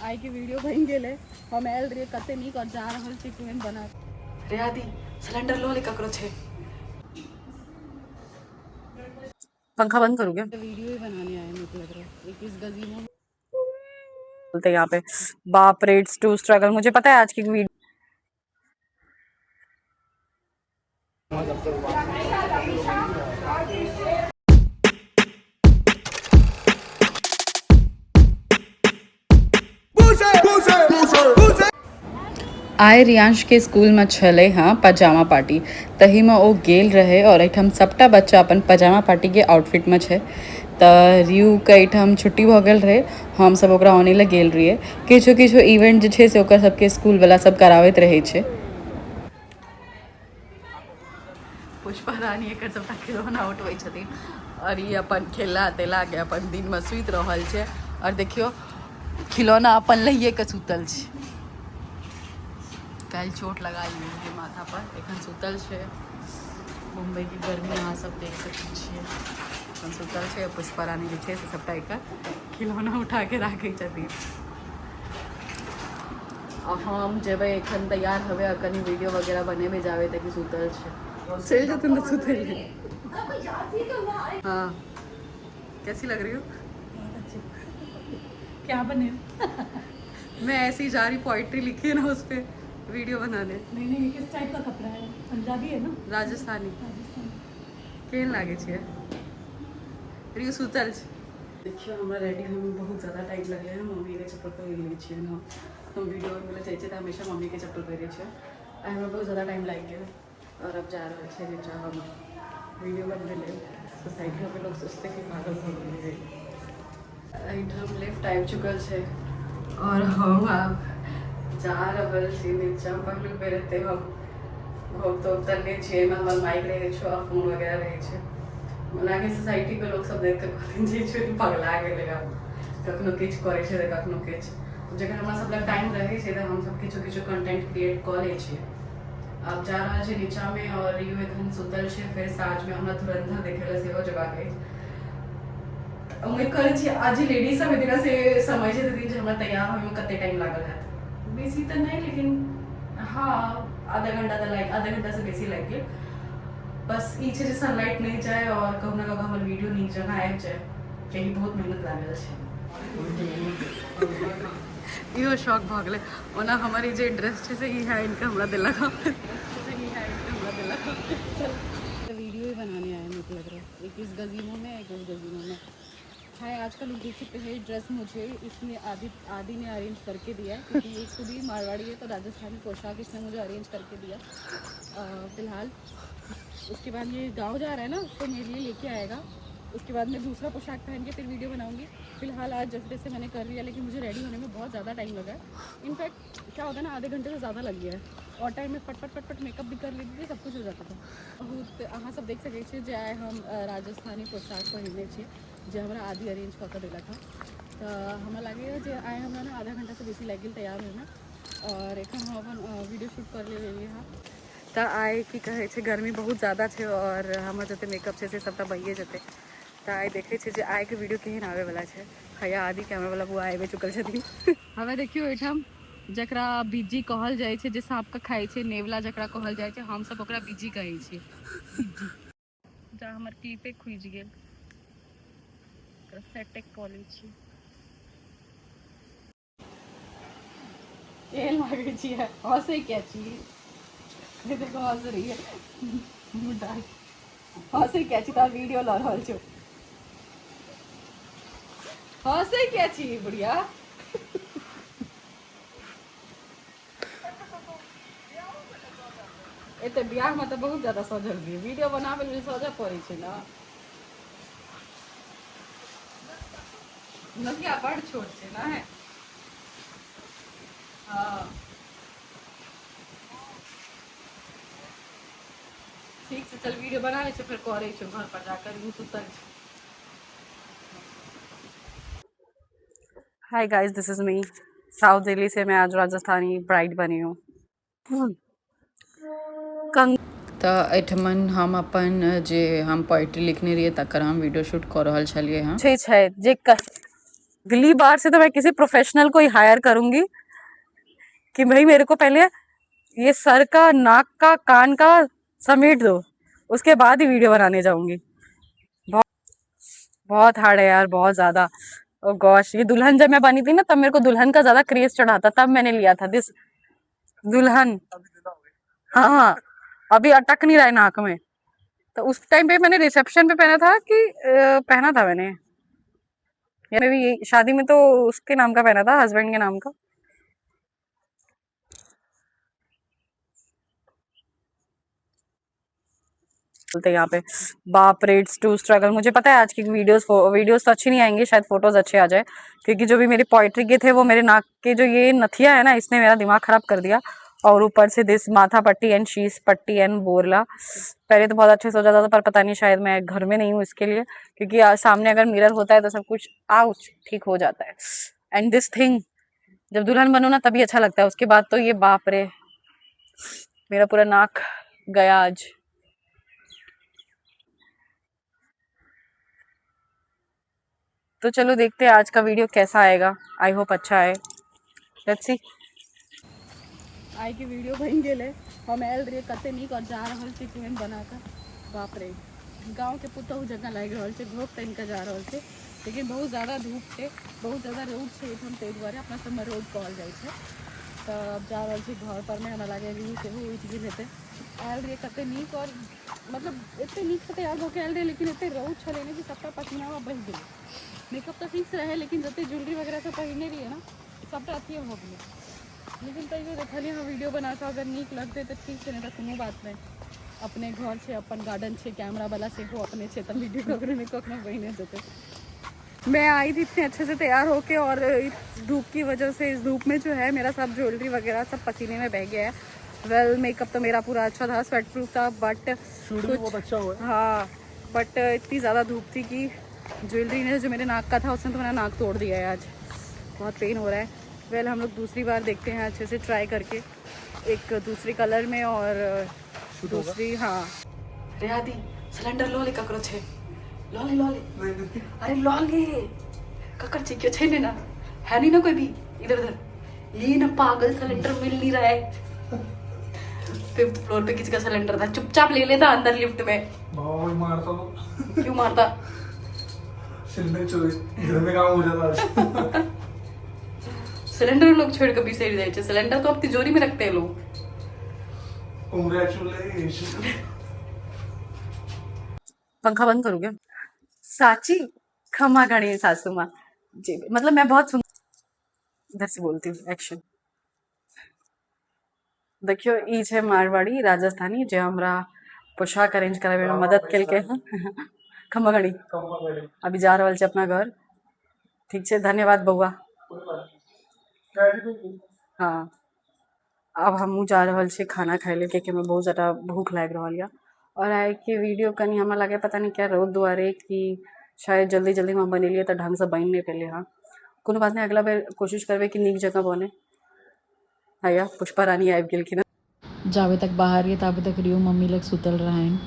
आइ के वीडियो बनि गेलै। हम आयल रहियै कते नीक और जा रहल छी केहन बना। रे आदि, सिलेंडर लो ले ककरो छै। पंखा बंद करूँ क्या? वीडियो ही बनाने आए मुझे लग रहा है। एक इस गजीमो बोलते यहाँ पे बाप रे, it's to struggle. मुझे पता है आज की वीडियो। आइ रियांश के स्कूल में छलै हँ पजामा पार्टी, तहीमे ओ गेल रहै और एहिठाम सबटा बच्चा अपन पजामा पार्टीके आउटफिटमे छै। तऽ रियूके एहिठाम छुट्टी भऽ गेल रहै, हमसब ओकरा आनै लए गेल रहियै। किछो किछो इवेंट जे छै से ओकर सबके स्कूलवला सब कराबैत रहै छै। पुष्पा रानी एकर सबटा खिलौना उठबै छथिन और ई अपन खेला तेला के अपन दिन में सुति रहल छै। और देखियो खिलौना अपन लइए के सुतल छै। काल्हि चोट लगा लेलकै माथा पर, एखन सुतल छै। मुम्बई के गर्मी अहाँ सब देख सकै छियै। एखन सुतल छै। पुष्पा रानी जे छै से सबटा एकर खिलौना उठा के राखै छथिन। आ हम जेबै एखन तैयार हेबै आ कनि वीडियो वगैरह बनेबै जाबे तक सुतल छै। चलि जेतै ने सुतै लए। हाँ, कैसी लग रही हो? क्या बने? मैं ऐसे ही जा रही, पोइट्री लिखी है ना, उस पर वीडियो बनाने। नहीं नहीं, ये किस टाइप का कपड़ा है? पंजाबी है ना? राजस्थानी। राजस्थानी। केहन लागै छै? रियू सुतल छै। देखियौ, हमरा रेडी होइमे बहुत ज्यादा टाइम लगलै हँ। मम्मीके चप्पल पहिर लै छियै। हम वीडियो बनबै लए जाइ छियै तऽ हमेशा मम्मीके चप्पल पहिरै छियै। आइ हमरा बहुत ज्यादा टाइम लागि गेल और अब जा रहल छियै नीचा हम वीडियो बनबै लेल। सोसाइटीमे लोक सोचतै कि पागल भऽ गेलै। एहिठाम लिफ्ट आबि चुकल छै और हम आब जा रहल छी नीचा। पहिलुक बेर एते हम घोप तोप तऽ नहि छियै। एहिमे हमर माइक रहै छै और फोन वगैरह रहै छै। लागै सोसाइटीके लोक सब देख कऽ कहथिन जे छोरी पगला गेलै आब, कखनो किछु करै छै तऽ कखनो किछु। जखन हमरा सब लग टाइम रहै छै तऽ हमसब किछो किछो कंटेंट क्रिएट कऽ लै छियै। आब जा रहल छै नीचामे और रियू एखन सुतल छै। फेर साँझमे हमरा धुरंधर देखै लए सेहो जेबाक अछि। उम्मीद करै छी आज जे लेडीज सब हेथिन से समझ हेथिन जे हमरा तैयार होइमे कते टाइम लागल हैत। बेसी तऽ नहि, लेकिन हँ, आधा घंटा तऽ लागि, आधा घंटासँ बेसी लागि गेल। बस ई छै जे सनलाइट नहि जाय और कहुना कऽ हमर वीडियो नीक जकाँ आबि जाय, कियाकि बहुत मेहनत लागल छै। इहो शौक भऽ गेलै। ओना हमर ई जे ड्रेस छै से इएह आनि कऽ हमरा देलक हँ। हमरा देलक। वीडियो ही बनाने आए मुझे लग रहा है। एक इस गजीमो में, एक उस गजीमो में। हाय, आजकल बिल्कुल ये ड्रेस मुझे इसने आदि आदि ने अरेंज करके दिया है, क्योंकि ये खुद ही मारवाड़ी है, तो राजस्थानी पोशाक इसने मुझे अरेंज करके दिया। फिलहाल उसके बाद ये गांव जा रहा है ना, तो मेरे लिए लेके आएगा। उसके बाद मैं दूसरा पोशाक पहन के फिर वीडियो बनाऊंगी। फिलहाल आज जैसे तैसे मैंने कर लिया, लेकिन मुझे रेडी होने में बहुत ज़्यादा टाइम लगा है। इनफैक्ट क्या होता है ना, आधे घंटे से ज़्यादा लग गया है और टाइम में फटफट फटफट मेकअप भी कर लेती थी, सब कुछ हो जाता था। बहुत अहाँ सब देख सकै छी जे आइ हम राजस्थानी पोशाक पहिरने छी, जे हमरा आदि अरेंज कऽ के देलक हँ। तऽ हमरा लागैए जे आइ हमरा ने आधा घंटासँ बेसी लागि गेल तैयार होइमे और एखन हम अपन वीडियो शूट कर लेलियै हँ। तऽ आइ की कहै छै, गर्मी बहुत ज़्यादा छै और हमर जते मेकअप छै से सबटा बहिए जेतै। तऽ आइ देखै छै जे आइके वीडियो केहन आबैवला छै। हैया आदि कैमरा वाला बुआ आबि चुकल छथिन। हमे देखियौ एहिठाम जकरा बिज्जी कहल जाइ छै, जे साँपके खाइ छै, नेवला जकरा कहल जाइ छै, हमसब ओकरा बिज्जी कहै छियै। जा, हमर क्लिपे खुजि गेल, ओकरा सेटे कऽ लै छी। केहन लागै छियै? हँसै किया छी? देखो, हँस रही है बुढ़ा। हँसै किया छी? तोहर वीडियो लऽ रहल छौ। हँसै किया छी बुढ़िया? एते बियाह में तऽ बहुत ज्यादा सजल रहियै। वीडियो बनाबै लेल सजऽ पड़ै छै ने। नदिया बड़ छोट छै ने। हँ, ठीक छै, चल वीडियो बना लै छै, फेर करै छै घर पर जाकर। ओ सुतल छै। Hi guys, this is me. South Delhi से मैं आज राजस्थानी ब्राइड बनी हूँ। कंग तऽ एहिठमन हम अपन जे हम पोइट्री लिखने रहियै, तकर हम वीडियो शूट कऽ रहल छलियै हँ। छै छै जे अगली बार से तो मैं किसी प्रोफेशनल को ही हायर करूंगी कि भाई मेरे को पहले ये सर का, नाक का, कान का समेट दो, उसके बाद ही वीडियो बनाने जाऊंगी। बहुत बहुत हार्ड है यार, बहुत ज़्यादा। ओ गॉश, ये दुल्हन जब मैं बनी थी ना तब मेरे को दुल्हन का ज़्यादा क्रेज चढ़ा था, तब मैंने लिया था this दुल्हन। हाँ, अभी अटक नहीं रहा है नाक में। तो उस टाइम पे मैंने रिसेप्शन पे पहना था कि पहना था मैंने, या मैं भी शादी में तो उसके नाम का पहना था, हस्बैंड के नाम का। बोलते यहाँ पे बाप रे, it's to struggle. मुझे पता है आज की वीडियोस वीडियोस तो अच्छी नहीं आएंगी, शायद फोटोज अच्छे आ जाए, क्योंकि जो भी मेरी पोइट्री के थे वो मेरे नाक के जो ये नथिया है ना, इसने मेरा दिमाग खराब कर दिया। और ऊपर से this माथा पट्टी एंड शीश पट्टी एंड बोरला। पहले तो बहुत अच्छे से हो जाता था, पर पता नहीं शायद मैं घर में नहीं हूँ इसके लिए, क्योंकि सामने अगर मिरर होता है तो सब कुछ आउच ठीक हो जाता है। एंड this thing, जब दुल्हन बनो ना तभी अच्छा लगता है, उसके बाद तो ये बाप रे मेरा पूरा नाक गया आज। तो चलो देखते हैं आज का वीडियो कैसा आएगा, I hope अच्छा आए, let's see. आइ के वीडियो बनि गेलै। हम आयल रहियै कते नीक और जा रहल छी केहन बना कऽ, बाप रे गाँव के पुतहु जकाँ लागि रहल छै, घोघ तानि कऽ जा रहल छै। लेकिन बहुत ज़्यादा धूप छै, बहुत ज़्यादा रौद छै एहिठाम, ताहि दुआरे अपना सबमे रौद कहल जाइ छै। तऽ आब जा रहल छी घर पर मे, हमरा लागैए रिहू सेहो उठि गेल हेतै। आयल रहियै कते नीक और मतलब एते नीकसँ तैयार भऽ कऽ आयल रहियै, लेकिन एते रौद छलै ने कि सबटा पसीनामे बहि गेलै। मेकअप तऽ फिक्स रहै, लेकिन जते ज्वेलरी वगैरह सब पहिरने रहियै ने सबटा अथिए भऽ गेलै। लेकिन तैयो देखलियै हँ वीडियो बना कऽ, अगर नीक लगतै तऽ ठीक छै, नहि तऽ कोनो बात नहि। अपने घर छै, अपन गार्डन छै, कैमरा वाला सेहो अपने छै, तऽ वीडियो ककरो ने कखनो बनिए जेतै। मैं आई थी इतने अच्छे से तैयार होके और इस धूप की वजह से, इस धूप में जो है मेरा सब ज्वेलरी वगैरह सब पसीने में बह गया है। वेल मेकअप तो मेरा पूरा अच्छा था, स्वेट प्रूफ था, बट शूट भी बहुत अच्छा हुआ है। हाँ, बट इतनी ज़्यादा धूप थी कि ज्वेलरी ने जो मेरे नाक का था उसने तो मेरा नाक तोड़ दिया है आज, बहुत पेन हो रहा है। वेल हम लोग दूसरी बार देखते हैं अच्छे से ट्राई करके, एक दूसरे कलर में और दूसरी। हाँ रे आदि, सिलेंडर लो ले, ककरो छे लॉले लॉले, अरे लॉले ककर छे, क्यों छे ने ना है नहीं ना कोई भी इधर उधर, ये ना पागल सिलेंडर मिल नहीं रहा है। 5th floor पे किसी का सिलेंडर था, चुपचाप ले लेता अंदर लिफ्ट में। बहुत मारता वो। क्यों मारता? सिलेंडर चोरी घर में काम हो जाता आज। सिलेंडर लोग छोड़ के पीछे जाए, सिलेंडर तो अब तिजोरी में रखते हैं लोग। कांग्रेचुलेशन। पंखा बंद करूँगे? साची खमा घणी सासू माँ जी, मतलब मैं बहुत सुंदर इधर से बोलती हूँ। एक्शन। देखियो ई छै मारवाड़ी राजस्थानी जे हमरा पोशाक अरेंज कराबे में मदद केलकै हन। खमा घणी। अभी जा रहल छै अपना घर। ठीक छै, धन्यवाद बौआ। हाँ, आब हमहूँ जा रहल छी खाना खाइ लेल, कियाकि हमरा बहुत ज्यादा भूख लागि रहल यऽ। और आइके वीडियो कनि हमरा लागैए पता नहि किया रौद दुआरे कि शायद जल्दी जल्दी हम बनेलियै तऽ ढङ्गसँ बनि नहि पेलै हँ। कोनो बात नहि, अगिला बेर कोशिश करबै कि नीक जकाँ बने। हैया पुष्पा रानी आबि गेलखिन हँ। जाबे तक बाहर रहियै ताबे तक रियो मम्मी लग सुतल रहनि।